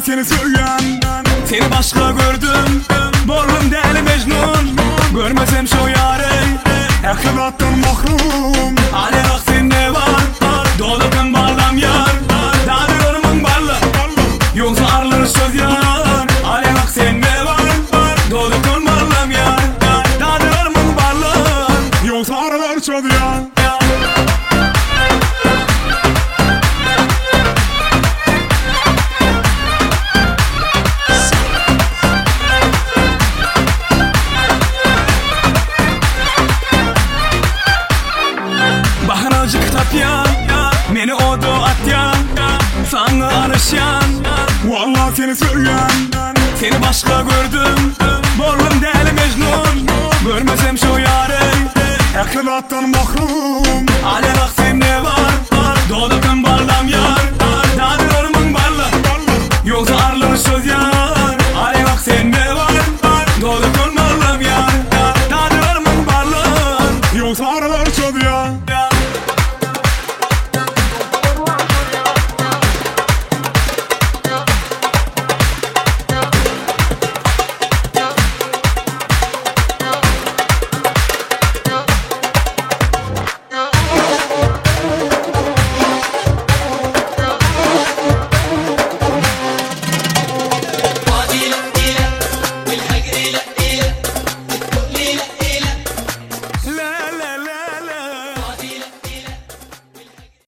Vallahi seni söýýän. Seni başga gördüm, boldum däli Mejnun. Görmesem şo ýary, Ähli zatdan mahrum. Alelak sende bar, dodakam ballam ýar. Dadylarymyň bally, ýogsa arlar çözýär. Alelak sende bar, dodakam ballam ýar. Dadylarymyň bally, Ýogsa aralar çözýär. Bahanajyk tapýan, meni oda atýan, Saňa alyşýan. Vallahi seni söýýän. Seni başga gördüm, boldum däli Mejnun. Görmesem şo ýary, Ähli zatdan mahrum. Alelak sende bar, dodakam ballam ýar.